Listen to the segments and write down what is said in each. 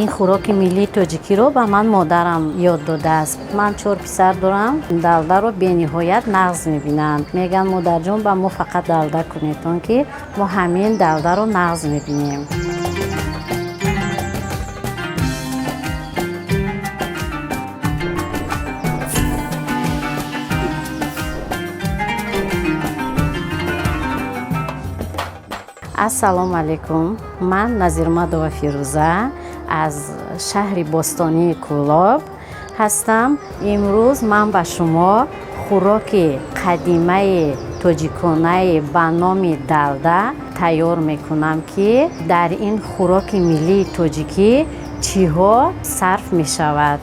Ин хӯроки миллии тоҷикиро ба ман модарам ёд додааст. Ман чор писар дорам, далдаро бениҳоят нағз мебинанд. Мегӯянд, модарҷон, ба мо фақат далда кунед, он ки мо ҳамин далдаро нағз мебинем. Ассалому алайкум, ман Назирмадова Фирӯза аз шаҳри бостонии Кӯлоб ҳастам. Имрӯз ман ба шумо хӯроки қадимаи тоҷиконаи ба номи далда тайёр мекунам, ки дар ин хӯроки миллии тоҷикӣ чиҳо сарф мешавад.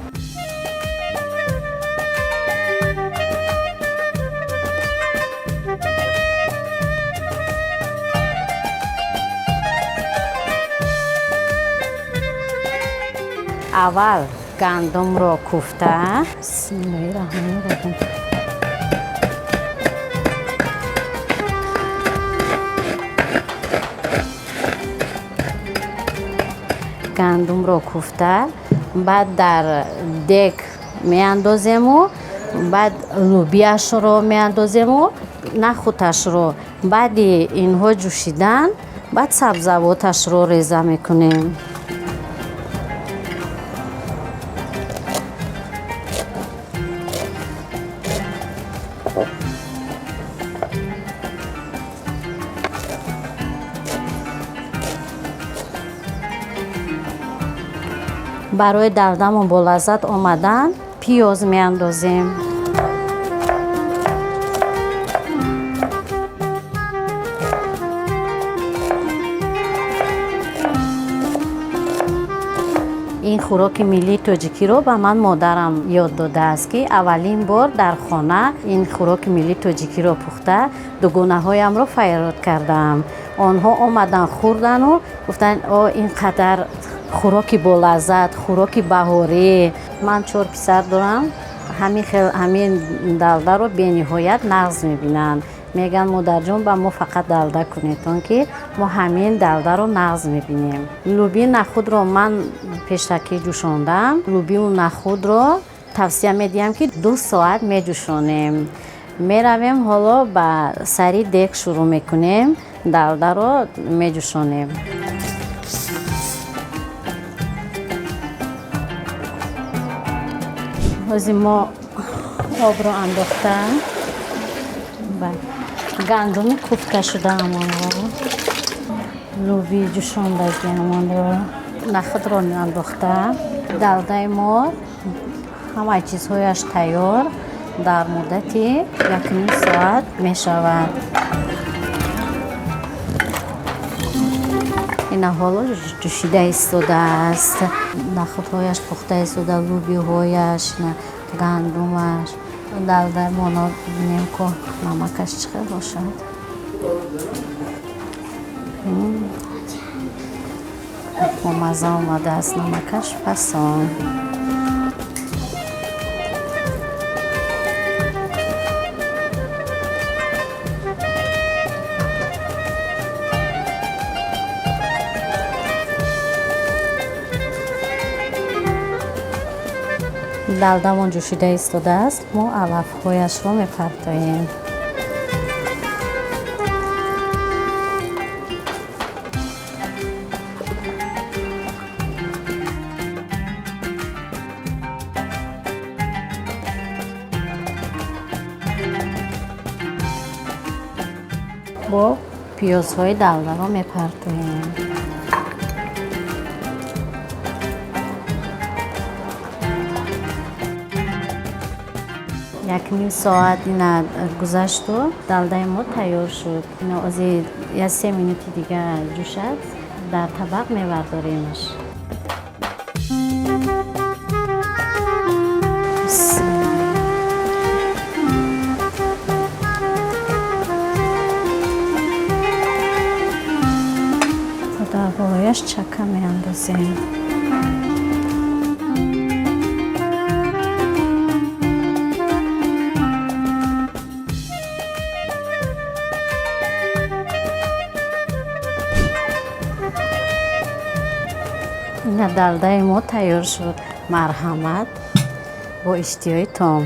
Аввал гандумро куфта, бисмиллоҳи раҳмони раҳим, гандумро куфта, баъд дар дег меандозему, баъд лӯбияшро меандозему, нахӯдашро. Баъди инҳо ҷӯшидан, баъд сабзавоташро реза мекунем. Барои далдамон бо лаззат омадан пиёз меандозем. Ин хӯроки миллии тоҷикиро ба ман модарам ёд додааст, ки аввалин бор дар хона ин хӯроки миллии тоҷикиро пухта, дугонаҳоямро файрод кардам. Онҳо омадан, хӯрдану гуфтанд: о, ин қадар хӯроки болаззат, хӯроки баҳорӣ. Ман чор писар дорам, ҳамин хел ҳамин далдаро бениҳоят нағз мебинанд. Мегӯянд, модарҷон, ба мо фақат далда кунед, он ки мо ҳамин далдаро нағз мебинем. Лӯбии нахӯдро ман пешакӣ ҷӯшондам. Лӯбию нахӯдро тавсия медиҳам, ки 2 соат меҷӯшонем. Меравем, ҳоло ба сари дег шурӯъ мекунем, далдаро меҷӯшонем. Ҳозир мо обро андохта, гандуми куфта шудаамонро, лӯбии ҷӯшондагиамонро, нахӯдро андохта, далдаи мо ҳамаи чизҳояш тайёр, дар муддати 1,5 соат мешавад. Ина ҳоло ҷӯшида истодааст, нахӯдҳояш пухта истода, лӯбиҳояш, гандумаш. Далдаи моно бинем, ку намакаш чӣ хел бошад. Бомазза омадааст, намакаш фасон. Далдамон ҷӯшида истодааст, мо алафҳояшро мепартоем. Бо пиёзҳои далдаро мепартоем. 1,5 соат ина гузашту далдаи мо тайёр шуд. Ина ози як 3 минути дига ҷӯшад, дар табақ мевардоремаш. Дар болояш чака меандозем. Ина, далдаи мо тайёр шуд. Марҳамат, бо иштиҳои том.